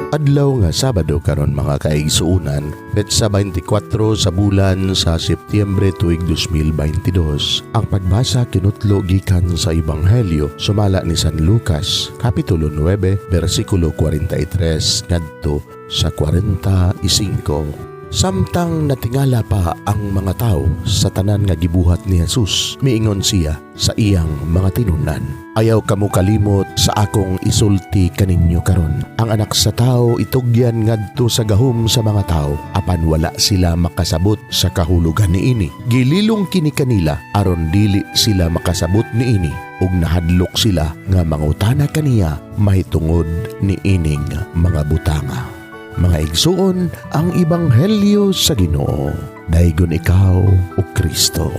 Adlaw nga Sabado karon, mga kaigsuonan, petsa 24 sa bulan sa Setyembre, tuig 2022. Ang pagbasa kinutlo gikan sa Ebanghelyo sumala ni San Lucas, kapitulo 9, bersikulo 43 ngadto sa 45. Samtang natingala pa ang mga tao sa tanan nga gibuhat ni Jesus, miingon siya sa iyang mga tinun-an, "Ayaw kamo kalimot sa akong isulti kaninyo karon. Ang Anak sa Tao itugyan ngadto sa gahom sa mga tao." Apan wala sila makasabot sa kahulugan niini. Gililong kini kanila aron dili sila makasabot niini ug nahadlok sila nga mangutana kaniya mahitungod niining mga butanga. Mga igsuon, ang Ebanghelyo sa Ginoo. Daygon ikaw, o Kristo.